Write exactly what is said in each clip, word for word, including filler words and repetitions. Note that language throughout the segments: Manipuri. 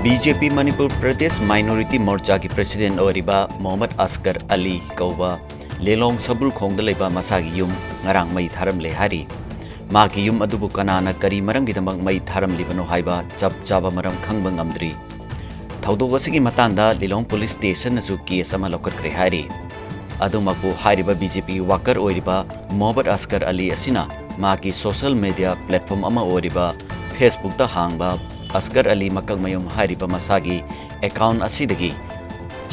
ꯕꯤ ꯖꯦ ꯄꯤ ꯃꯅꯤꯄꯨꯔ ꯄ꯭ꯔꯗꯦꯁ ꯃꯥꯏꯅꯣꯔꯤꯇꯤ ꯃꯣꯔꯆꯥꯒꯤ ꯄ꯭ꯔꯁꯤꯗꯦꯟꯠ ꯑꯣꯏꯔꯤꯕ ꯃꯣꯍꯝꯃꯗ ꯑꯁꯀꯔ ꯑꯂꯤ ꯀꯧꯕ ꯂꯤꯂꯣꯡ ꯁꯕ꯭ꯔꯨꯈꯣꯡꯗ ꯂꯩꯕ ꯃꯁꯥꯒꯤ ꯌꯨꯝ ꯉꯔꯥꯡ ꯃꯩ ꯊꯥꯔꯝꯂꯦ ꯍꯥꯏꯔꯤ꯫ ꯃꯍꯥꯛꯀꯤ ꯌꯨꯝ ꯑꯗꯨꯕꯨ ꯀꯅꯥꯅ ꯀꯔꯤ ꯃꯔꯝꯒꯤꯗꯃꯛ ꯃꯩ ꯊꯥꯔꯝꯂꯤꯕꯅꯣ ꯍꯥꯏꯕ ꯆꯞ ꯆꯥꯕ ꯃꯔꯝ ꯈꯪꯕ ꯉꯝꯗ꯭ꯔꯤ꯫ ꯊꯧꯗꯣꯛ ꯑꯁꯤꯒꯤ ꯃꯇꯥꯡꯗ ꯂꯤꯂꯣꯡ ꯄꯨꯂꯤꯁ ꯁ꯭ꯇꯦꯁꯟꯅꯁꯨ ꯀꯦꯁ ꯑꯃ ꯂꯧꯈꯠꯈ꯭ꯔꯦ ꯍꯥꯏꯔꯤ꯫ ꯑꯗꯨꯃꯛꯄꯨ ꯍꯥꯏꯔꯤꯕ ꯕꯤ ꯖꯦ ꯄꯤ ꯋꯥꯀꯔ ꯑꯣꯏꯔꯤꯕ ꯃꯣꯍꯝꯃꯗ ꯑꯁꯀꯔ ꯑꯂꯤ ꯑꯁꯤꯅ ꯃꯍꯥꯛꯀꯤ ꯁꯣꯁꯤꯌꯦꯜ ꯃꯦꯗꯤꯌꯥ ꯄ꯭ꯂꯦꯠꯐꯣꯔꯝ ꯑꯃ ꯑꯣꯏꯔꯤꯕ ꯐꯦꯁꯕꯨꯛꯇ ꯍꯥꯡꯕ ꯑꯁꯀꯔ ꯑꯂꯤ ꯃꯀꯛꯃꯌꯨꯝ ꯍꯥꯏꯔꯤꯕ ꯃꯁꯥꯒꯤ ꯑꯦꯀꯥꯎꯟꯠ ꯑꯁꯤꯗꯒꯤ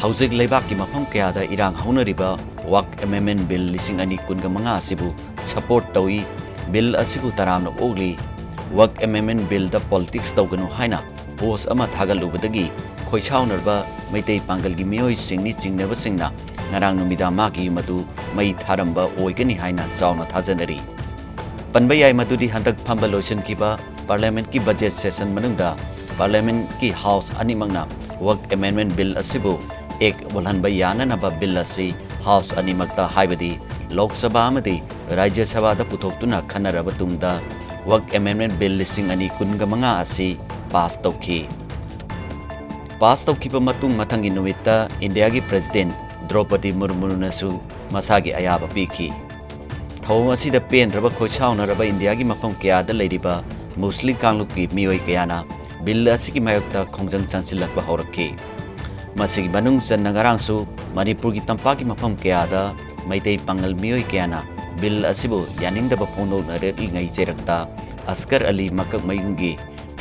ꯍꯧꯖꯤꯛ ꯂꯩꯕꯥꯛꯀꯤ ꯃꯐꯝ ꯀꯌꯥꯗ ꯏꯔꯥꯡ ꯍꯧꯅꯔꯤꯕ ꯋꯛꯐ ꯑꯦꯃꯦꯟꯗꯃꯦꯟꯠ ꯕꯤꯜ ꯂꯤꯁꯤꯡ ꯑꯅꯤ ꯀꯨꯟꯒ ꯃꯉꯥ ꯑꯁꯤꯕꯨ ꯁꯄꯣꯔꯠ ꯇꯧꯏ, ꯕꯤꯜ ꯑꯁꯤꯕꯨ ꯇꯔꯥꯝꯅ ꯑꯣꯛꯂꯤ, ꯋꯛꯐ ꯑꯦꯃꯦꯟꯗꯃꯦꯟꯠ ꯕꯤꯜꯗ ꯄꯣꯂꯤꯇꯤꯛꯁ ꯇꯧꯒꯅꯨ ꯍꯥꯏꯅ ꯄꯣꯁꯠ ꯑꯃ ꯊꯥꯒꯠꯂꯨꯕꯗꯒꯤ ꯈꯣꯏꯁꯥꯎꯅꯔꯕ ꯃꯩꯇꯩ ꯄꯥꯡꯒꯜꯒꯤ ꯃꯤꯑꯣꯏꯁꯤꯡꯅꯤ ꯆꯤꯡꯅꯕꯁꯤꯡꯅ ꯉꯔꯥꯡ ꯅꯨꯃꯤꯗꯥꯡ ꯃꯍꯥꯛꯀꯤ ꯌꯨꯝ ꯑꯗꯨ ꯃꯩ ꯊꯥꯔꯝꯕ ꯑꯣꯏꯒꯅꯤ ꯍꯥꯏꯅ ꯆꯥꯎꯅ ꯊꯥꯖꯅꯔꯤ꯫ ꯄꯟꯕ ꯌꯥꯏ ꯃꯗꯨꯗꯤ ꯍꯟꯗꯛ ꯐꯝꯕ ꯂꯣꯏꯁꯤꯟꯈꯤꯕ ꯄꯥꯔꯂꯤꯌꯥꯃꯦꯟꯠꯀꯤ ꯕꯖꯦꯠ ꯁꯦꯁꯟ ꯃꯅꯨꯡꯗ ꯄꯥꯔꯂꯤꯌꯥꯃꯦꯟꯠꯀꯤ ꯍꯥꯎꯁ ꯑꯅꯤꯃꯛꯅ ꯋꯛꯐ ꯑꯦꯃꯦꯟꯗꯃꯦꯟꯠ ꯕꯤꯜ ꯑꯁꯤꯕꯨ ꯑꯦꯛ ꯑꯣꯜꯍꯟꯕ ꯌꯥꯅꯅꯕ ꯕꯤꯜ ꯑꯁꯤ ꯍꯥꯎꯁ ꯑꯅꯤꯃꯛꯇ, ꯍꯥꯏꯕꯗꯤ ꯂꯣꯛ ꯁꯚꯥ ꯑꯃꯗꯤ ꯔꯥꯖ꯭ꯌ ꯁꯚꯥꯗ ꯄꯨꯊꯣꯛꯇꯨꯅ ꯈꯟꯅꯔꯕ ꯇꯨꯡꯗ ꯋꯛꯐ ꯑꯦꯃꯦꯟꯗꯃꯦꯟꯠ ꯕꯤꯜ ꯂꯤꯁꯤꯡ ꯑꯅꯤ ꯀꯨꯟꯒ ꯃꯉꯥ ꯑꯁꯤ ꯄꯥꯁ ꯇꯧꯈꯤ꯫ ꯄꯥꯁ ꯇꯧꯈꯤꯕ ꯃꯇꯨꯡ ꯃꯊꯪꯒꯤ ꯅꯨꯃꯤꯠꯇ ꯏꯟꯗꯤꯌꯥꯒꯤ ꯄ꯭ꯔꯁꯤꯗꯦꯟꯠ ꯗ꯭ꯔꯧꯄꯗꯤ ꯃꯨꯔꯃꯨꯅꯁꯨ ꯃꯁꯥꯒꯤ ꯑꯌꯥꯕ ꯄꯤꯈꯤ꯫ ꯊꯧꯑꯣꯡ ꯑꯁꯤꯗ ꯄꯦꯟꯗ꯭ꯔꯕ ꯈꯣꯏꯁꯥꯎꯅꯔꯕ ꯏꯟꯗꯤꯌꯥꯒꯤ ꯃꯐꯝ ꯀꯌꯥꯗ ꯂꯩꯔꯤꯕ ꯃꯨꯁꯂꯤꯝ ꯀꯥꯡꯂꯨꯞꯀꯤ ꯃꯤꯑꯣꯏ ꯀꯌꯥꯅ ꯕꯤꯜ ꯑꯁꯤꯒꯤ ꯃꯥꯌꯣꯛꯇ ꯈꯣꯡꯖꯪ ꯆꯪꯁꯤꯜꯂꯛꯄ ꯍꯧꯔꯛꯈꯤ꯫ ꯃꯁꯤꯒꯤ ꯃꯅꯨꯡ ꯆꯟꯅ ꯉꯔꯥꯡꯁꯨ ꯃꯅꯤꯄꯨꯔꯒꯤ ꯇꯝꯄꯥꯛꯀꯤ ꯃꯐꯝ ꯀꯌꯥꯗ ꯃꯩꯇꯩ ꯄꯥꯉꯜ ꯃꯤꯑꯣꯏ ꯀꯌꯥꯅ ꯕꯤꯜ ꯑꯁꯤꯕꯨ ꯌꯥꯅꯤꯡꯗꯕ ꯐꯣꯡꯗꯣꯛꯅꯔꯛꯂꯤꯉꯩ ꯆꯩꯔꯛꯇ ꯑꯁꯀꯔ ꯑꯂꯤ ꯃꯀꯛꯃꯌꯨꯝꯒꯤ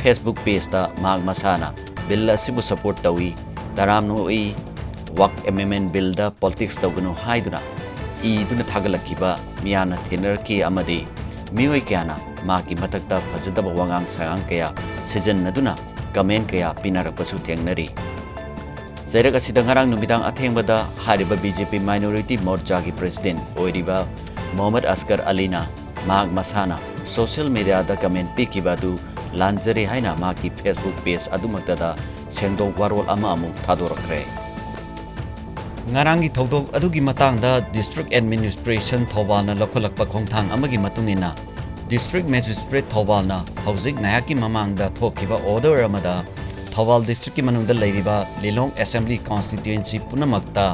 ꯐꯦꯁꯕꯨꯛ ꯄꯦꯖꯇ ꯃꯍꯥꯛ ꯃꯁꯥꯅ ꯕꯤꯜ ꯑꯁꯤꯕꯨ ꯁꯄꯣꯔꯠ ꯇꯧꯏ, ꯇꯔꯥꯝꯅ ꯑꯣꯛꯏ, ꯋꯛꯐ ꯑꯦꯃꯦꯟꯗꯃꯦꯟꯠ ꯕꯤꯜꯗ ꯄꯣꯂꯤꯇꯤꯛꯁ ꯇꯧꯒꯅꯨ ꯍꯥꯏꯗꯨꯅ ꯏꯗꯨꯅ ꯊꯥꯒꯠꯂꯛꯈꯤꯕ ꯃꯤꯌꯥꯝꯅ ꯊꯦꯡꯅꯔꯛꯈꯤ ꯑꯃꯗꯤ ꯃꯤꯑꯣꯏ ꯀꯌꯥꯅ ꯃꯍꯥꯛꯀꯤ ꯃꯊꯛꯇ ꯐꯖꯗꯕ ꯋꯥꯉꯥꯡ ꯁꯉꯥꯡ ꯀꯌꯥ ꯁꯤꯖꯤꯟꯅꯗꯨꯅ ꯀꯃꯦꯟꯠ ꯀꯌꯥ ꯄꯤꯅꯔꯛꯄꯁꯨ ꯊꯦꯡꯅꯔꯤ꯫ ꯆꯩꯔꯛ ꯑꯁꯤꯗ ꯉꯔꯥꯡ ꯅꯨꯃꯤꯗꯥꯡ ꯑꯊꯦꯡꯕꯗ ꯍꯥꯏꯔꯤꯕ ꯕꯤ ꯖꯦ ꯄꯤ ꯃꯥꯏꯅꯣꯔꯤꯇꯤ ꯃꯣꯔꯆꯥꯒꯤ ꯄ꯭ꯔꯁꯤꯗꯦꯟꯠ ꯑꯣꯏꯔꯤꯕ ꯃꯣꯍꯝꯃꯗ ꯑꯁꯀꯔ ꯑꯂꯤꯅ ꯃꯍꯥꯛ ꯃꯁꯥꯅ ꯁꯣꯁꯤꯌꯦꯜ ꯃꯦꯗꯤꯌꯥꯗ ꯀꯃꯦꯟꯠ ꯄꯤꯈꯤꯕ ꯑꯗꯨ ꯂꯥꯟꯖꯔꯦ ꯍꯥꯏꯅ ꯃꯍꯥꯛꯀꯤ ꯐꯦꯁꯕꯨꯛ ꯄꯦꯖ ꯑꯗꯨꯃꯛꯇꯗ ꯁꯦꯡꯗꯣꯛ ꯋꯥꯔꯣꯜ ꯑꯃ ꯑꯃꯨꯛ ꯊꯥꯗꯣꯔꯛꯈ꯭ꯔꯦ꯫ ꯉꯔꯥꯡꯒꯤ ꯊꯧꯗꯣꯛ ꯑꯗꯨꯒꯤ ꯃꯇꯥꯡꯗ ꯗꯤꯁꯇ꯭ꯔꯤꯛ ꯑꯦꯗꯃꯤꯅꯤꯁꯇ꯭ꯔꯦꯁꯟ ꯊꯧꯕꯥꯜꯅ ꯂꯧꯈꯠꯂꯛꯄ ꯈꯣꯡꯊꯥꯡ ꯑꯃꯒꯤ ꯃꯇꯨꯡ ꯏꯟꯅ, ꯗꯤꯁꯇ꯭ꯔꯤꯛ ꯃꯦꯖꯤꯁꯇ꯭ꯔꯦꯠ ꯊꯧꯕꯥꯜꯅ ꯍꯧꯖꯤꯛ ꯉꯥꯏꯍꯥꯛꯀꯤ ꯃꯃꯥꯡꯗ ꯊꯣꯛꯈꯤꯕ ꯑꯣꯔꯗꯔ ꯑꯃꯗ ꯊꯧꯕꯥꯜ ꯗꯤꯁꯇ꯭ꯔꯤꯛꯀꯤ ꯃꯅꯨꯡꯗ ꯂꯩꯔꯤꯕ ꯂꯤꯂꯣꯡ ꯑꯦꯁꯦꯝꯕ꯭ꯂꯤ ꯀꯣꯟꯁꯇꯤꯇ꯭ꯋꯦꯟꯁꯤ ꯄꯨꯝꯅꯃꯛꯇ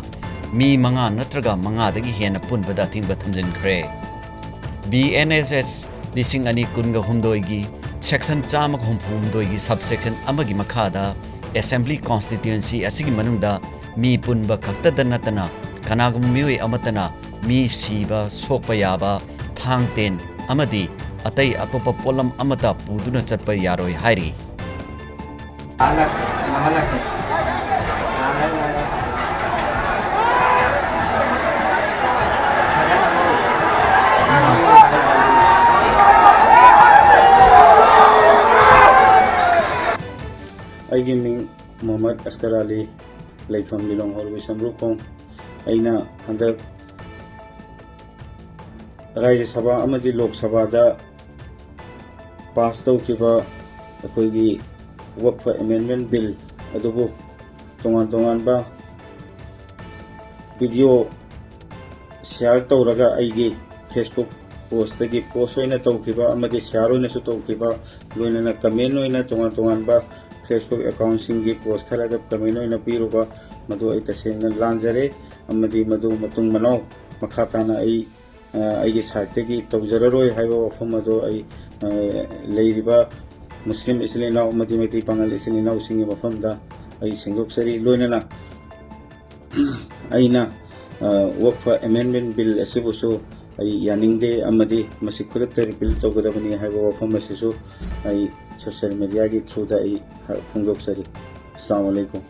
ꯃꯤ ꯃꯉꯥ ꯅꯠꯇ꯭ꯔꯒ ꯃꯉꯥꯗꯒꯤ ꯍꯦꯟꯅ ꯄꯨꯟꯕꯗ ꯑꯊꯤꯡꯕ ꯊꯝꯖꯤꯟꯈ꯭ꯔꯦ꯫ ꯕꯤ ꯑꯦꯟ ꯑꯦꯁ ꯑꯦꯁ ꯂꯤꯁꯤꯡ ꯑꯅꯤ ꯀꯨꯟꯒ ꯍꯨꯝꯗꯣꯏꯒꯤ ꯁꯦꯛꯁꯟ ꯆꯥꯝꯃꯒ ꯍꯨꯝꯐꯨ ꯍꯨꯝꯗꯣꯏꯒꯤ ꯁꯕ ꯁꯦꯛꯁꯟ ꯑꯃꯒꯤ ꯃꯈꯥꯗ ꯑꯦꯁꯦꯝꯕ꯭ꯂꯤ ꯀꯣꯟꯁꯇꯤꯇ꯭ꯋꯦꯟꯁꯤ ꯑꯁꯤꯒꯤ ꯃꯅꯨꯡꯗ ꯃꯤ ꯄꯨꯟꯕ ꯈꯛꯇꯗ ꯅꯠꯇꯅ ꯀꯅꯥꯒꯨꯝꯕ ꯃꯤꯑꯣꯏ ꯑꯃꯠꯇꯅ ꯃꯤ ꯁꯤꯕ, ꯁꯣꯛꯄ ꯌꯥꯕ, ꯊꯥꯡ ꯇꯦꯟ ꯑꯃꯗꯤ ꯑꯇꯩ ꯑꯇꯣꯞꯄ ꯄꯣꯠꯂꯝ ꯑꯃꯠꯇ ꯄꯨꯗꯨꯅ ꯆꯠꯄ ꯌꯥꯔꯣꯏ ꯍꯥꯏꯔꯤ꯫ ꯑꯩꯒꯤ ꯃꯤꯡ ꯃꯨꯍꯝꯃꯗ ꯑꯁꯀꯔ ꯑꯂꯤ, ꯂꯩꯐꯝ ꯂꯤꯂꯣꯡ ꯍꯧꯔꯕꯤ ꯁꯝꯕ꯭ꯔꯨꯈꯣꯡ꯫ ꯑꯩꯅ ꯍꯟꯗꯛ ꯔꯥꯖ꯭ꯌ ꯁꯚꯥ ꯑꯃꯗꯤ ꯂꯣꯛ ꯁꯚꯥꯗ ꯄꯥꯁ ꯇꯧꯈꯤꯕ ꯑꯩꯈꯣꯏꯒꯤ ꯋꯛꯐ ꯑꯦꯃꯦꯟꯃꯦꯟ ꯕꯤꯜ ꯑꯗꯨꯕꯨ ꯇꯣꯉꯥꯟ ꯇꯣꯉꯥꯟꯕ ꯚꯤꯗꯤꯑꯣ ꯁꯤꯌꯥꯔ ꯇꯧꯔꯒ ꯑꯩꯒꯤ ꯐꯦꯁꯕꯨꯛ ꯄꯣꯁꯇꯒꯤ ꯄꯣꯁ ꯑꯣꯏꯅ ꯇꯧꯈꯤꯕ ꯑꯃꯗꯤ ꯁꯤꯌꯥꯔ ꯑꯣꯏꯅꯁꯨ ꯇꯧꯈꯤꯕ, ꯂꯣꯏꯅꯅ ꯀꯃꯦꯟ ꯑꯣꯏꯅ ꯇꯣꯉꯥꯟ ꯇꯣꯉꯥꯟꯕ ꯐꯦꯁꯕꯨꯛ ꯑꯦꯀꯥꯎꯟꯁꯤꯡꯒꯤ ꯄꯣꯁ ꯈꯔꯗ ꯀꯃꯦꯟ ꯑꯣꯏꯅ ꯄꯤꯔꯨꯕ, ꯃꯗꯨ ꯑꯩ ꯇꯁꯦꯡꯅ ꯂꯥꯟꯖꯔꯦ ꯑꯃꯗꯤ ꯃꯗꯨ ꯃꯇꯨꯡ ꯃꯅꯥꯎ ꯃꯈꯥ ꯇꯥꯅ ꯑꯩ, ꯑ, ꯑꯩꯒꯤ ꯁꯥꯏꯠꯇꯒꯤ ꯇꯧꯖꯔꯔꯣꯏ ꯍꯥꯏꯕ ꯋꯥꯐꯝ ꯑꯗꯨ ꯑꯩ, ꯑ, ꯂꯩꯔꯤꯕ ꯃꯨꯁꯂꯤꯝ ꯏꯆꯤꯜ ꯏꯅꯥꯎ ꯑꯃꯗꯤ ꯃꯩꯇꯩ ꯄꯥꯉꯜ ꯏꯆꯤꯜ ꯏꯅꯥꯎꯁꯤꯡꯒꯤ ꯃꯐꯝꯗ ꯑꯩ ꯁꯦꯡꯗꯣꯛꯆꯔꯤ꯫ ꯂꯣꯏꯅꯅ ꯑꯩꯅ, ꯑ, ꯋꯛꯐ ꯑꯦꯃꯦꯟꯃꯦꯟ ꯕꯤꯜ ꯑꯁꯤꯕꯨꯁꯨ ꯑꯩ ꯌꯥꯅꯤꯡꯗꯦ ꯑꯃꯗꯤ ꯃꯁꯤ ꯈꯨꯗꯛꯇ ꯔꯤꯄꯤꯜ ꯇꯧꯒꯗꯕꯅꯤ ꯍꯥꯏꯕ ꯋꯥꯐꯝ ꯑꯁꯤꯁꯨ ꯑꯩ ꯁꯣꯁꯤꯌꯦꯜ ꯃꯦꯗꯤꯌꯥꯒꯤ ꯊ꯭ꯔꯨꯗ ꯑꯩ ꯐꯣꯡꯗꯣꯛꯆꯔꯤ꯫ ꯑꯁꯂꯥꯃꯨ ꯑꯂꯩꯀꯨꯝ꯫